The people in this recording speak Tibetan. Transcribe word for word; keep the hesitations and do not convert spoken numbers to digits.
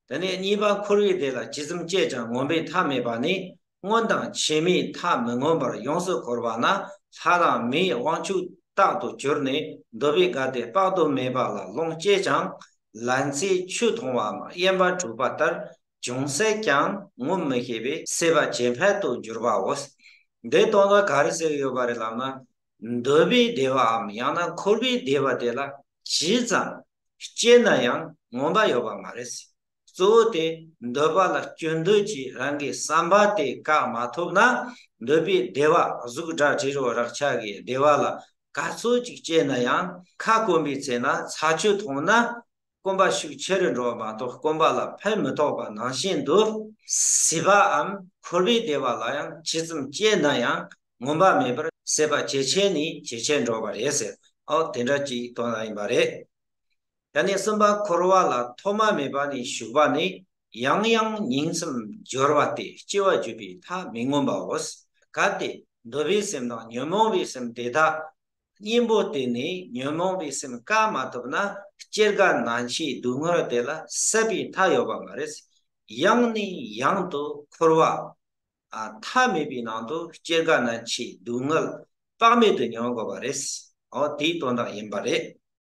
དེ་ནས་གཉིས་པ་འཁོར་བའི་བདེ་བ་ཇི་ཙམ་སྤྱད་ཀྱང་ངོམས་པའི་མཐའ་མེད་པ་ནི། སྔོན་དང་ཕྱི་མའི་མཐའ་མི་ངོམས་པར་ཡོངས་སུ་འཁོར་བ་ན། ལྷ་དང་མིའི་དབང་ཕྱུག་རྟག་ཏུ་གྱུར་ནས། འདོད་པའི་དགའ་སྟོན་དཔག་ཏུ་མེད་པ་ལ་ལོངས་སྤྱད་ཀྱང་། ལན་ཚྭས་ཆུ་འཐུང་བའམ་གཡན་པ་འཁྲུད་པ་ལྟར་ཅུང་ཟད་ཀྱང་ངོམས་མི་ཤེས་པས་སྲེད་པ་ཇེ་འཕེལ་དུ་འགྱུར་བའོ། འདི་དོན་དག་ག་རེ་ཟེར་གྱི་ཡོད་པ་རེད་ལབ་ན། འདོད་པའི་བདེ་བའམ་ཡང་ན་འཁོར་བའི་བདེ་བ་དེ་ལ་ཇི་ཙམ་སྤྱད་ན་ཡང་ངོམས་པ་ཡོད་པ་མ་རེད། གཙོ་བོ་དེ་འདོད་པ་ལ་སྐྱོན་འདོད་ཀྱིས་རང་གི་བསམ་པ་དེ་བཀག་མ་ཐུབ་ན། འདོད་པའི་བདེ་བ་གཟུགས་སྒྲ་དྲི་རོ་རེག་བྱ་གི་བདེ་བ་ལ་ག་ཚོད་ཅིག་སྤྱད་ན་ཡང་ཁ་སྐོམ་པའི་ཚེ་ན་ཚྭ་ཆུ་འཐུང་ན། སྐོམ་པ་ཤུགས་ཆེ་རུ་འགྲོ་བ་མ་གཏོགས་སྐོམ་པ་ལ་ཕན་མི་ཐོགས་པ་ནང་བཞིན་དུ། སྲེད་པའམ་འཁོར་བའི་བདེ་བ་ལ་ཡང་ཇི་ཙམ་སྤྱད་ན་ཡང་ངོམས་པ་མེད་པར་སྲེད་པ་ཇེ་ཆེ་ནས་ཇེ་ཆེར་འགྲོ་བ་རེད་ཟེར། ཨོ་དེ་འདྲ་ཅིག་དོན་དག་ཡིན་པ་རེད། ད་ནི་གསུམ་པ་འཁོར་བ་ལ་ཐོག་མ་མེད་པ་ནས་ཞུགས་པ་ནི། ཡང་ཡང་ཉིང་མཚམས་སྦྱོར་བ་སྟེ་སྐྱེ་བ་བརྒྱུད་པའི་མཐའ་མི་ངོམས་པའོ། གལ་ཏེ་འདོད་པའི་སེམས་དང་ཉོན་མོངས་པའི་སེམས་དེ་དག་གཉེན་པོ་བསྟེན་ནས་ཉོན་མོངས་པའི་སེམས་བཀག་མ་ཐུབ་ན། སྐྱེ་རྒ་ན་འཆིའི་སྡུག་བསྔལ་དེ་ལ་སྲིད་པའི་མཐའ་ཡོད་པ་མ་རེད། ཡང་ནས་ཡང་དུ་འཁོར་བ་ཨ་མཐའ་མེད་པའི་ནང་དུ་སྐྱེ་རྒ་ན་འཆིའི་སྡུག་བསྔལ་དཔག་མེད་དུ་མྱོང་དགོས་པ་རེད། འོ་དེའི་དོན་དག་ཡིན་པ་རེད།